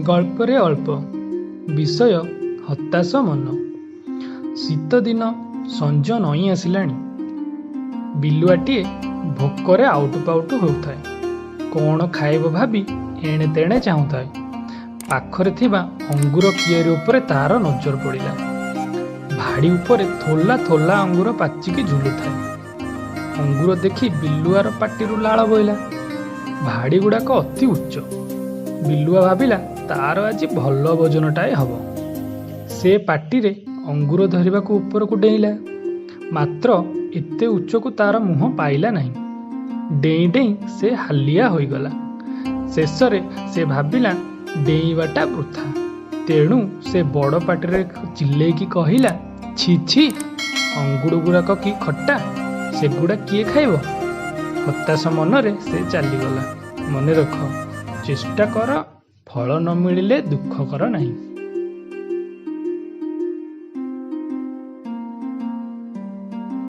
ଗଳ୍ପରେ ଅଳ୍ପ ବିଷୟ ହତାଶ ମନ। ଶୀତଦିନ, ସଞ୍ଜ ନଇଁ ଆସିଲାଣି। ବିଲୁଆଟିଏ ଭୋକରେ ଆଉଟୁ ପାଉଟୁ ହେଉଥାଏ। କ'ଣ ଖାଇବ ଭାବି ଏଣେ ତେଣେ ଚାହୁଁଥାଏ। ପାଖରେ ଥିବା ଅଙ୍ଗୁର କିଆରି ଉପରେ ତାର ନଜର ପଡ଼ିଲା। ଭାଡ଼ି ଉପରେ ଥୋଲା ଥୋଲା ଅଙ୍ଗୁର ପାଚିକି ଝୁଲୁଥାଏ। ଅଙ୍ଗୁର ଦେଖି ବିଲୁଆର ପାଟିରୁ ଲାଳ ବୋହିଲା। ଭାଡ଼ିଗୁଡ଼ାକ ଅତି ଉଚ୍ଚ। ବିଲୁଆ ଭାବିଲା, ତାର ଆଜି ଭଲ ଭୋଜନଟାଏ ହବ। ସେ ପାଟିରେ ଅଙ୍ଗୁର ଧରିବାକୁ ଉପରକୁ ଡେଇଁଲା। ମାତ୍ର ଏତେ ଉଚ୍ଚକୁ ତାର ମୁହଁ ପାଇଲା ନାହିଁ। ଡେଇଁ ଡେଇଁ ସେ ହାଲିଆ ହୋଇଗଲା। ଶେଷରେ ସେ ଭାବିଲା, ଡେଇଁବାଟା ବୃଥା। ତେଣୁ ସେ ବଡ଼ ପାଟିରେ ଚିଲେଇକି କହିଲା, "ଛି ଛି, ଅଙ୍ଗୁରଗୁଡ଼ାକ କି ଖଟା! ସେଗୁଡ଼ା କିଏ ଖାଇବ?" ହତାଶ ମନରେ ସେ ଚାଲିଗଲା। ମନେ ରଖ, ଚେଷ୍ଟା କର, ଫଳ ନ ମିଳିଲେ ଦୁଃଖ କର ନାହିଁ।